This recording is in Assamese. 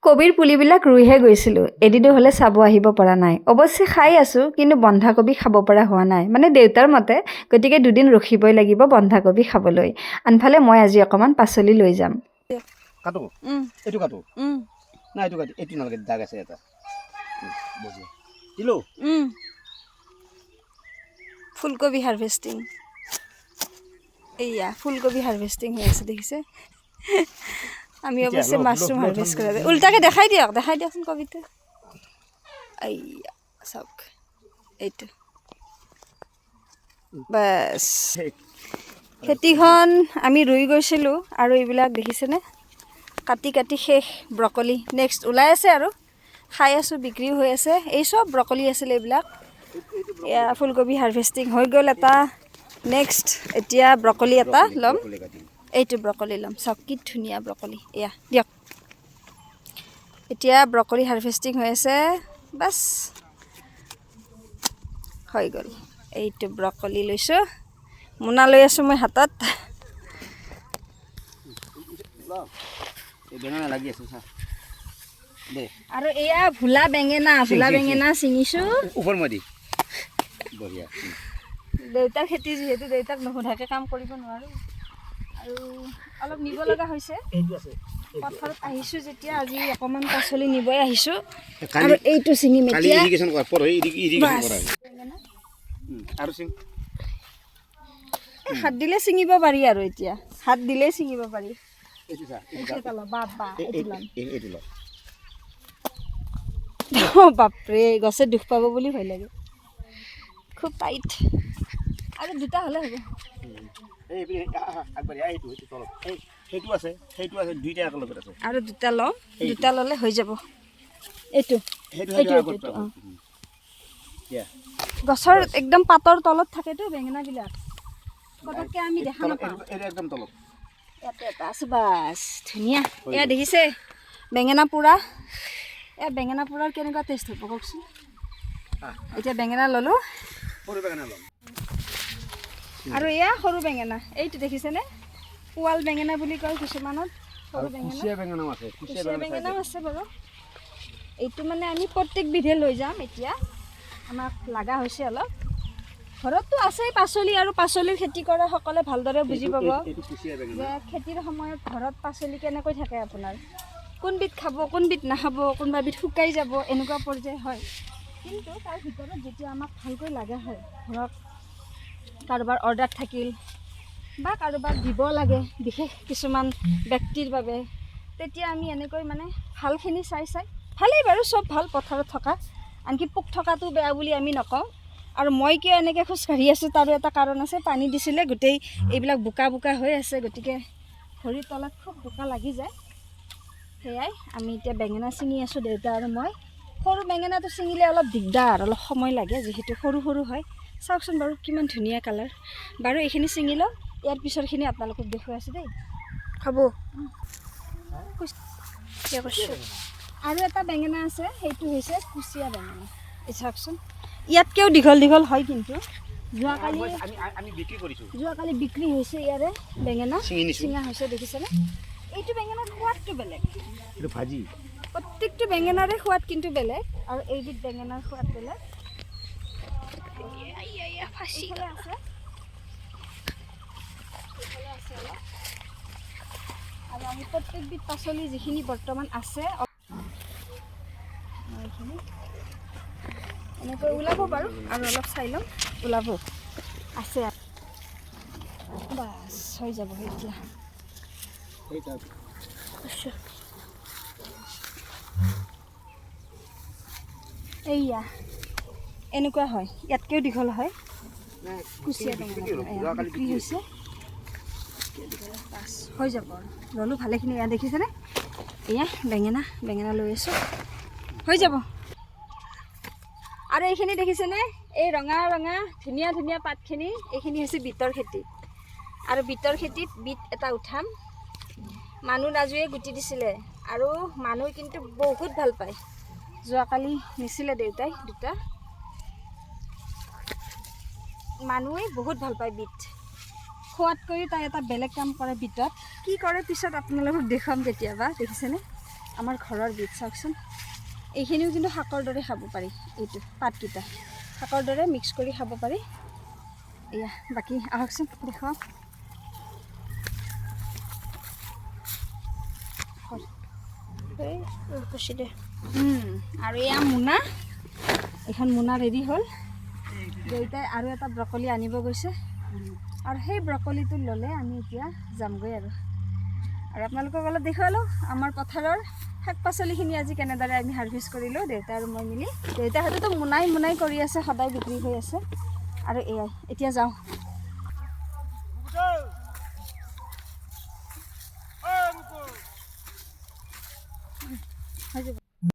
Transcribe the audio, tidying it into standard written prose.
কবিৰ পুলিবিলাক ৰুইহে গৈছিলোঁ, এদিনো হ'লে চাব আহিব পৰা নাই। অৱশ্যে খাই আছোঁ, কিন্তু বন্ধাকবি খাব পৰা হোৱা নাই, মানে দেউতাৰ মতে। গতিকে দুদিন ৰখিবই লাগিব বন্ধাকবি খাবলৈ। আনফালে মই আজি অকণমান পাচলি লৈ যাম। কাটো। এইটো কাটো। নাই, এইটো কাটি, এইটো নালাগে, দাগ আছে এটা। বঢ়িয়া দিলো। ফুলকবি হাৰ্ভেষ্টিং। এইয়া ফুলকবি হাৰ্ভেষ্টিং হৈ আছে, দেখিছে? আমি এতিয়া অৱশ্যে ল, মাছৰুম ল, ল, হাৰ্ভেষ্ট ল, কৰা ল, যায়। উল্টাকে দেখাই দিয়ক, দেখাই দিয়কচোন কবিটো। এইয়া চাওক, এইটো বাছ। খেতিখন আমি ৰুই গৈছিলোঁ আৰু এইবিলাক দেখিছেনে, কাটি কাটি শেষ। ব্ৰকলি নেক্সট ওলাই আছে আৰু খাই আছোঁ, বিক্ৰীও হৈ আছে। এই চব ব্ৰকলি আছিলে এইবিলাক। এয়া ফুলকবি হাৰ্ভেষ্টিং হৈ গ'ল এটা। নেক্সট এতিয়া ব্ৰকলি এটা ল'ম। ব্ৰকলি কাটিম। এইটো ব্ৰকলি ল'ম। চাওক কি ধুনীয়া ব্ৰকলি। এয়া দিয়ক, এতিয়া ব্ৰকলি হাৰ্ভেষ্টিং হৈ আছে। বাছ, হৈ গ'ল। এইটো ব্ৰকলি লৈছোঁ, মোনা লৈ আছোঁ মই হাতত। এই বেঙেনা লাগি আছে, চা দে। আৰু এয়া ভোলা বেঙেনা, ভোলা চিং, চিং। বেঙেনা ছিঙিছোঁ। ওপৰ মই দি বঢ়িয়া। দেউতাৰ খেতি যিহেতু দেউতাক নুসুধাকৈ কাম কৰিব নোৱাৰোঁ আৰু অলপ নিব লগা হৈছে। এইটো আছে। পথাৰত আহিছোঁ যেতিয়া আজি অকণমান পাচলি নিবই আহিছোঁ। কালি আৰু এইটো ছিঙিম কালি এতিয়া। ইৰিগেশ্যন কৰা, পৰহি ইৰিগেশ্যন বাছ। কৰা। আৰু চিং। এই হাত দিলে ছিঙিব পাৰি আৰু এতিয়া হাত দিলেই ছিঙিব পাৰি। এইটো চা, এইটো। এইটো এটা ল, বাপ বা এইটো ল'ম। এইটো ল। বাপৰে, গছে দুখ পাব বুলি ভয় লাগে। খুব টাইট। আৰু দুটা হ'লে হ'ব। এই এইপিনে, আহ, আহ, আগবাঢ়ি আহ, এইটো এইটো তলত, এই সেইটো আছে, সেইটো আছে, দুইটা একেলগত আছে। আৰু দুটা ল'ম। এইটো। দুটা ল'লে হৈ যাব। এইটো সেইটো এইটো, সেইটো এইটো, আগত। এইটো, অঁ। দিয়া। গছৰ একদম পাতৰ তলত থাকেতো বেঙেনাবিলাক, পটককৈ আমি দেখা তলত, নাপাওঁ। এইটো একদম তলত। ইয়াতে এটা আছে, বাছ, ধুনীয়া। হৈ এয়া গ'ল। দেখিছে বেঙেনা পোৰা। এয়া বেঙেনা পোৰাৰ কেনেকুৱা টেষ্ট হ'ব কওকচোন? আহ। এতিয়া বেঙেনা ল'লোঁ। সৰু বেঙেনা ল'ম। আৰু এয়া সৰু বেঙেনা, এইটো দেখিছেনে? পোৱাল বেঙেনা বুলি কয় কিছুমানত, সৰু আৰু বেঙেনা। কুচিয়া বেঙেনাও আছে, কুচিয়া। কুচিয়া বেঙেনা। বেঙেনাও আছে বাৰু। এইটো মানে আমি প্ৰত্যেকবিধে লৈ যাম। এতিয়া আমাক লগা হৈছে অলপ। ঘৰততো আছেই পাচলি আৰু পাচলিৰ খেতি কৰা সকলে ভালদৰে বুজি পাব এইটো কুচিয়া বেঙেনা। যে খেতিৰ সময়ত ঘৰত পাচলি কেনেকৈ থাকে, আপোনাৰ কোনবিধ খাব, কোনবিধ নাখাব, কোনোবাবিধ শুকাই যাব, এনেকুৱা পৰ্যায় হয়। কিন্তু তাৰ ভিতৰত যেতিয়া আমাক ভালকৈ লগা হয়, ধৰক কাৰোবাৰ অৰ্ডাৰ থাকিল বা কাৰোবাক দিব লাগে বিশেষ কিছুমান ব্যক্তিৰ বাবে, তেতিয়া আমি এনেকৈ মানে ভালখিনি চাই চাই, ভালেই বাৰু, চব ভাল পথাৰত থকা, আনকি পোক থকাটো বেয়া বুলি আমি নকওঁ। আৰু মই কিয় এনেকৈ খোজকাঢ়ি আছোঁ তাৰো এটা কাৰণ আছে। পানী দিছিলে, গোটেই এইবিলাক বোকা বোকা হৈ আছে, গতিকে ভৰিৰ তলত খুব বোকা লাগি যায়। সেয়াই আমি এতিয়া বেঙেনা ছিঙি আছোঁ, দেউতা আৰু মই। সৰু বেঙেনাটো ছিঙিলে অলপ দিগদাৰ, অলপ সময় লাগে, যিহেতু সৰু সৰু হয়। চাওকচোন বাৰু কিমান ধুনীয়া কালাৰ। বাৰু এইখিনি ছিঙি লওঁ, ইয়াৰ পিছৰখিনি আপোনালোকক দেখুৱাই আছোঁ দেই। হ'ব। আৰু এটা বেঙেনা আছে, সেইটো হৈছে কুচিয়া বেঙেনা। এই চাওকচোন, ইয়াতকৈও দীঘল দীঘল হয়, কিন্তু যোৱাকালি আমি আমি বিক্ৰী কৰিছোঁ। যোৱাকালি বিক্ৰী হৈছে ইয়াৰে বেঙেনা। ছিঙি নিছোঁ। ছিঙা হৈছে, দেখিছেনে? এইটো বেঙেনাৰ সোৱাদটো বেলেগ। এইটো ভাজি। প্ৰত্যেকটো বেঙেনাৰে সোৱাদ কিন্তু বেলেগ আৰু এইবিধ বেঙেনাৰ সোৱাদ বেলেগ। এইফালে আছে, এইফালে আছে অলপ। আৰু আমি প্ৰত্যেকবিধ পাচলি যিখিনি বৰ্তমান আছে, এইখিনি এনেকৈ ওলাব বাৰু। আৰু অলপ চাই ল'ম, ওলাব আছে। বাছ, হৈ যাব এতিয়া। সেইটা। এইয়া এনেকুৱা হয়, ইয়াতকৈও দীঘল হয় কুচিয়া বেঙেনা। এয়া বিক্ৰী হৈছে। বাছ, হৈ যাব আৰু। ল'লোঁ ভালেখিনি। এয়া দেখিছেনে? এয়া বেঙেনা, বেঙেনা লৈ আছোঁ, হৈ যাব। আৰু এইখিনি দেখিছেনে? এই ৰঙা ৰঙা ধুনীয়া ধুনীয়া পাতখিনি, এইখিনি হৈছে বিটৰ খেতি। আৰু বিটৰ খেতিত বিট এটা উঠাম। মানুহ নাজুৱে গুটি দিছিলে আৰু মানুহ কিন্তু বহুত ভাল পায়। যোৱাকালি নিছিলে দেউতাই দুটা। মানুহে বহুত ভাল পায় বিট খোৱাতকৈও। তাই এটা বেলেগ কাম কৰে বিটত। কি কৰে পিছত আপোনালোকক দেখুৱাম কেতিয়াবা। দেখিছেনে? আমাৰ ঘৰৰ বিধ চাওকচোন। এইখিনিও কিন্তু শাকৰ দৰে খাব পাৰি, এইটো পাতকেইটা শাকৰ দৰে মিক্স কৰি খাব পাৰি। এয়া বাকী আহকচোন দেখুৱাওঁ। আৰু এয়া মোনা, এইখন মোনা ৰেডি হ'ল। দেউতাই আৰু এটা ব্ৰকলি আনিব গৈছে আৰু সেই ব্ৰকলিটো ল'লে আমি এতিয়া যামগৈ। আৰু আৰু আপোনালোকক অলপ দেখুৱালোঁ আমাৰ পথাৰৰ শাক পাচলিখিনি আজি কেনেদৰে আমি হাৰ্ভেষ্ট কৰিলোঁ দেউতা আৰু মই মিলি। দেউতাহঁতেতো মোনাই মোনাই কৰি আছে, সদায় বিক্ৰী হৈ আছে। আৰু এয়াই এতিয়া যাওঁ। হৈ যাব।